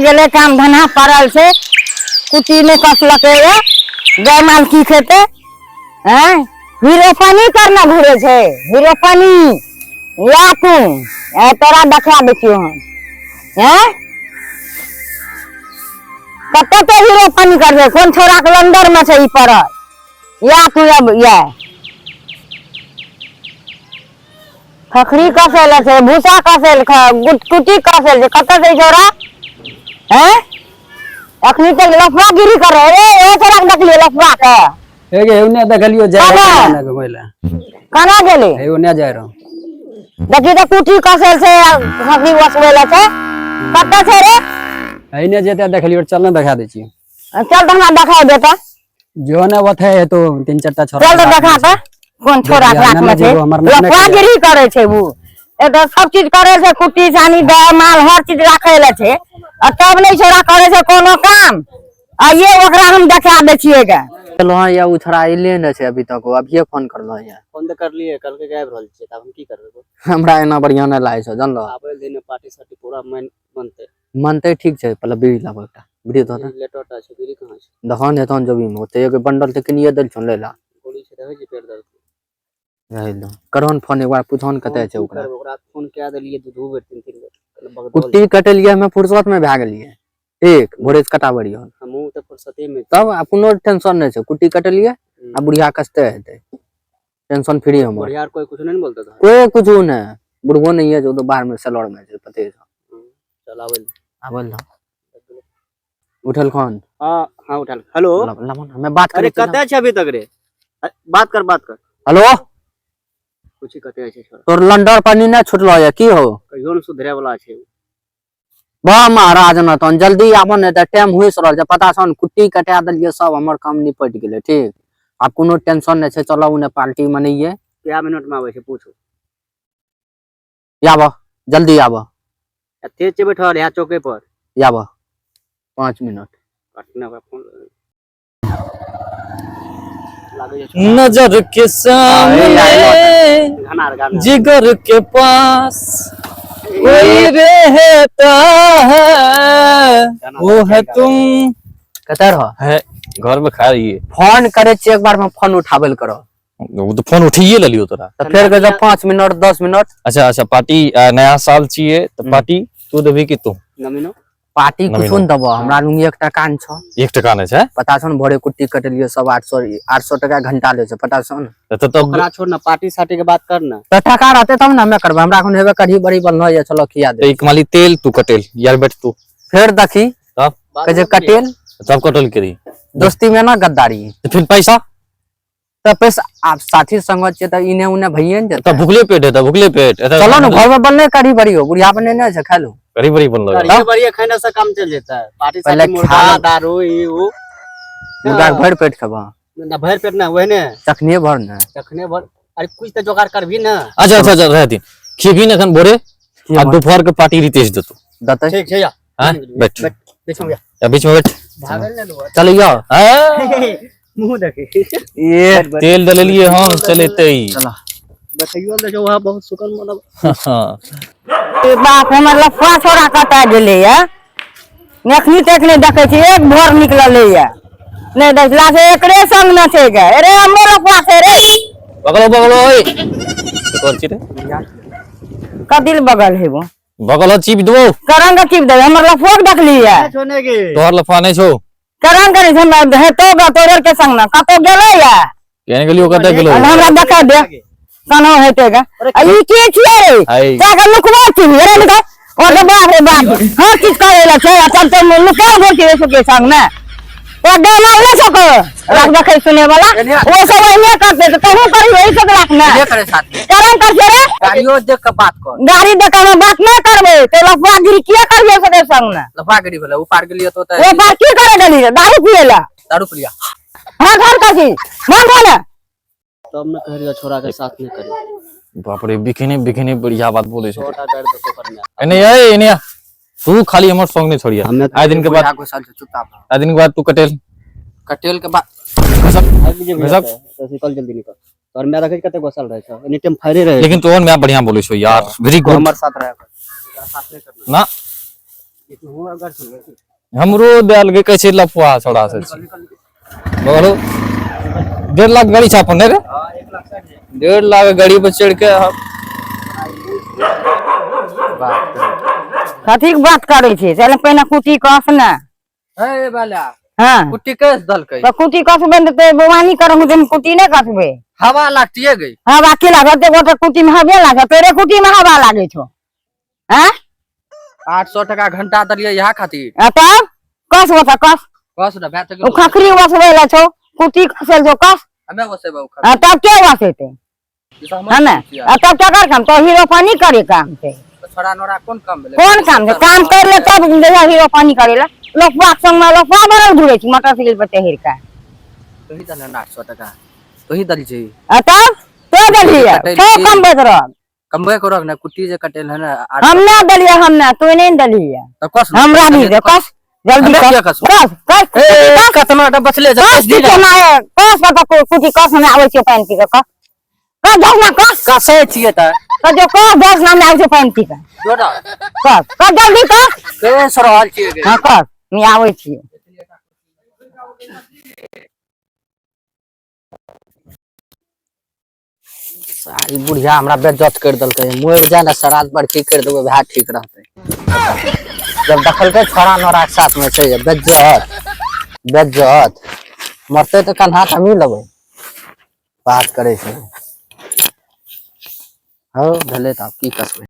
गेलै काम धन्धा पड़ल छै कुट्टी नहि कसलकै ये गाय माल की खेतै हैं हीरो पानी करना घुरे छै हीरो पानी या तू ए तोरा देखा दै छियौ हम हैं कतऽ तो हीरो पानी करबै कोन छोरा के लंदर में छै ई पड़ल या तू अब या खखरी कसै लए छै भूसा कसै लए कुट्टी कसै लए छै कतऽ छै छौड़ा हैं अखनी तक लफड़ागिरी करे रे ए छोड़ा के देखलियै लफड़ा के हे गे ओने देखलियो जाय कना? रहो ने घुमै लए। कना गेलै हे ओने जाय रहो। देखी तऽ कुट्टी कसै छै आ खखरी वसबै लए छै कतऽ छै रे एने जेते देखलियो चल ने देखा दै छी। चल तऽ हमरा देखाइ दे तऽ जो ने ओथे हेतो तीन चार टा छोरा। चल तऽ देखा तऽ कोन छोरा के हाथ में छै लफड़ागिरी करे छै उ एतऽ सब चीज करे छै कुट्टी छानी गाय माल हर चीज राखे ले छै आ तब नहि छोरा करे छै कोनो काम आ ये ओकरा हम देखा दै छियै गे चलो या उ छोरा अइले नहि छै अभी तक अभिये फोन करलो या। फोन तऽ करलियै, कहलकै गायब रहल छियै, तब हम की करबै? हमरा एना बढ़िया नहि लागै छै जानलो। आबै दिन पार्टी सार्टी पूरा मन मनतै। मनतै ठीक छै, पहले बीड़ी लाबो एकटा बीड़ी दो ने। लेटोटा छै बीड़ी कहाँ छै? दहन हेतन जबी में ओते एगो बंडल तऽ किनिए देल छौ लै ला। गोली छै रहै छै पेट दर्द। रहै दो करहन फोन एक बार पूछहन कतऽ छै ओकरा। ओकरा फोन कए देलियै दू दू बेर तीन तीन बेर। कुट्टी कटेलियै हमे फुर्सत में भए गेलियै ठीक भोरे से कटाबै रहियै। हमहूँ तऽ फुर्सते में। तब आब कोनो टेंशन नहि छै, कुट्टी कटेलियै आ बुढ़िया कसते हेतै टेंशन फ्री हमर। बुढ़िया कोई कुछ नहीं बोलता था? कोई कुछ नहीं, बुढ़बो नहीं है जो तो बाहर में सलौर में छै पते छै। चल आबै आबै ल उठल खन। हां हां उठल। हेलो लमन हमें बात अरे कते छै अभी तक रे? बात कर बात कर। हेलो कुछ कते छै छोरा? तोर लंडर पानी नै छुटलो या की हो? कहियो न सुधरे वाला छै। वाह महाराज न तहन जल्दी आबो ने त टाइम होइस रहल छै पता छौ न कुट्टी कटा देलियै सब हमर काम निपट गेलै ठीक आब कोनो टेंशन नै छै चलो उने पार्टी मनैये। कै मिनट में आबै छै पूछू। आबऽ जल्दी आबऽ। एते छै बैठल यहाँ चौके पर। आबऽ 5 मिनट। कटने ओकरा फोन नजर के सामने जिगर के पास कोई रहता है वो है तुम। कतऽ रह? है घर में खा रही है। फोन करे छियै एक बार में फोन उठाबे ल करो। वो तो फोन उठाइए लेलियो तोरा। तो फिर के जब 5 मिनट 10 मिनट। अच्छा अच्छा पार्टी नया साल छियै तो पार्टी तू देबी कि तू? नमीनो पार्टी कुछो न देबो हमरा लग 1 टका न छौ। 1 टका नै छै? पता छौ न भोरे कुट्टी कटेलियो सब 800 टका घंटा लै छै पता छौ न? त तब ओकरा छोड़ ना पार्टी सार्टी के बात कर ना। त टका रहते तब न हमे करबै हमरा एखन हेबे कढ़ी बड़ी बनलो या चलो खिया दे। एक माली तेल तू कटेल यार बैठ तू। फिर देखी तब कहै छै कटेल। तब कटल करी। दोस्ती में ना गद्दारी। त फिर पैसा? त पैसा आप साथी संगत छै त इने उने भइए न जेतै। त भुखले पेट है त भुखले पेट। चलो न घर में बनले कढ़ी बड़ी हो बुढ़िया बनेने छै खा लो। कढ़ी बड़ी बनलो। कढ़ी बड़ी खाने से काम चल जेता है। पार्टी साथी मुर्गा दारू ई उ मुर्गा भर पेट खेबा। ना भर पेट ना वहने चखने भर ना चखने भर। अरे कुछ त जोगाड़ करबी ना। अच्छा अच्छा अच्छा रह दिन खेबी न एखन भोरे आ दोपहर के पार्टी रितेश देतो। देतै ठीक छै या। हां बैठ बैठ बीच में या बीच में बैठ। भागल ने लो चल यो। हां मुंह देखे ये तेल डलेलिए हम चलेते ही। चला बताइयो ने जो वहां बहुत सुकन मतलब। हां ए बाप हमर लफड़ा छोरा कटा गेलै या एखनी तक नहि देखै छी एक भोर निकललै या नहि देखला से एकरे संग न छै गे। अरे हमरो लफड़ा छै रे। बगलो बगलो ओए कोन छी रे? कदिल बगल हेबो। बगल चीप दो। करंग चीप दे हमर लफड़ा के देखली या। छोने के तोहर लफड़ा नहि छौ। करंग करै छै हमरा हेतो ग तोरे के संग न कतौ गेलै या। केने गेलियो कतऽ गेलो? हमरा देखा दे कनो हेते ग। आ ई के छियै रे? जा के लुकवा छी रे लुका। और के बाप रे बाप हर चीज करे ला छै आ तब तो लुका भर के सबके संग ने ओ गाना ले सको राख देखै सुने वाला ओ सब एने करते त तहु करी ओही सब राख ने करे साथ करम कर छै रे। गाड़ियो देख के बात कर। गाड़ी देख के बात नै करबै ते लफड़ागिरी किया करबियै सबके संग ने? लफड़ागिरी भेलै ऊपार गेलियै तो ओ पार की करे गेली रे? दारू पिए ला। दारू पिलिया। हां घर कर छी मन बोले तब न कह रहियो छोरा के साथ नहीं करी। बाप रे बिखने बिखने बढ़िया बात बोले छै। छोटा कर दो करने। एने ए एने तू खाली हमर संग नहीं छोड़िया। हमे आइ दिन के बाद घुसल छै चुपचाप। आइ दिन के बाद तू कटेल। कटेल के बाद घुसक। तो निकल जल्दी निकल। तोर मैं रखे कते घुसल रहे छ एनी टाइम फायरे रहे। लेकिन तोहर मैं बढ़िया बोले छो यार वेरी गुड। हमर साथ रहे साथ नहीं करना ना। हमरो देल के कहै छै लफुआ छोड़ा से छै। मगर 1.5 लाख गाड़ी छै अपन नहीं रे? 1.5 लाख गाड़ी पर चढ़ के कथी के बात करै छी? चल पहिने कुटी कस ने। हे बाला। हाँ। कुट्टी कैस दलकै? तो कुटी कसबे ने तऽ बौआनी करहु तऽ हम कुटी नहि कसबै। हवा लागतिए गई। हवा की लागत? देखो तऽ कुटी में हवे लागत, तोरे कुटी में हवा लागै छौ? हैं? 800 टका घंटा दलियै यहाँ खातिर। आ तब कस ओतऽ कस। कस ने भए तऽ ओ खखरी वसबै लए छौ, कुटी कसै छौ, कस। हमे वसेबै। आ तब के वसेतै? है ने? आ तब केकर काम? तो हीरो पानी करे काम छै। छोड़ा नोरा कोन काम भेलै? कोन काम छै? काम कर ले तब जहिया हीरो पानी करे ला। लोकवा के संग में लोकवा भरल घुरै छै मोटरसाइकिल पर चढ़ि के। तोही दल 800 टका तोही दल छी। आ तब तो देलियै छौ कमबैत रह। कमबे करब ने, कुट्टी जे कटेल है ने हम ना देलियै, हम ना, तू नहि देलियै। तऽ कस ने। हमरा भी दे, कस जल्दी। हमे कस। किया कसबै? कस कस। ए, कतना टा बचले छै? कस कुटी ना कस, कत कुटी कस, हम आबै छियै पानि पी के। कस कस, दस ना कस। कसै छियै तऽ। तऽ जो कस, दस ना, हम आबै छियै पानि पी के। जोड़ा। कस कस, जल्दी कस। कस रहल छियै गे। हाँ कस, हम आबै छियै। ई बुढ़िया हमरा बेज्जत कर देलकै। मरि जाय ने, श्राद्ध बरखी कर देबै, वएह ठीक रहतै। जब देखलकै छोड़ा नोरा के साथ में छै, बेज्जत बेज्जत मरतै तऽ कन्हा तऽ हमही लेबै। बात करै छै। हौ भेलै तऽ आब की कसबै।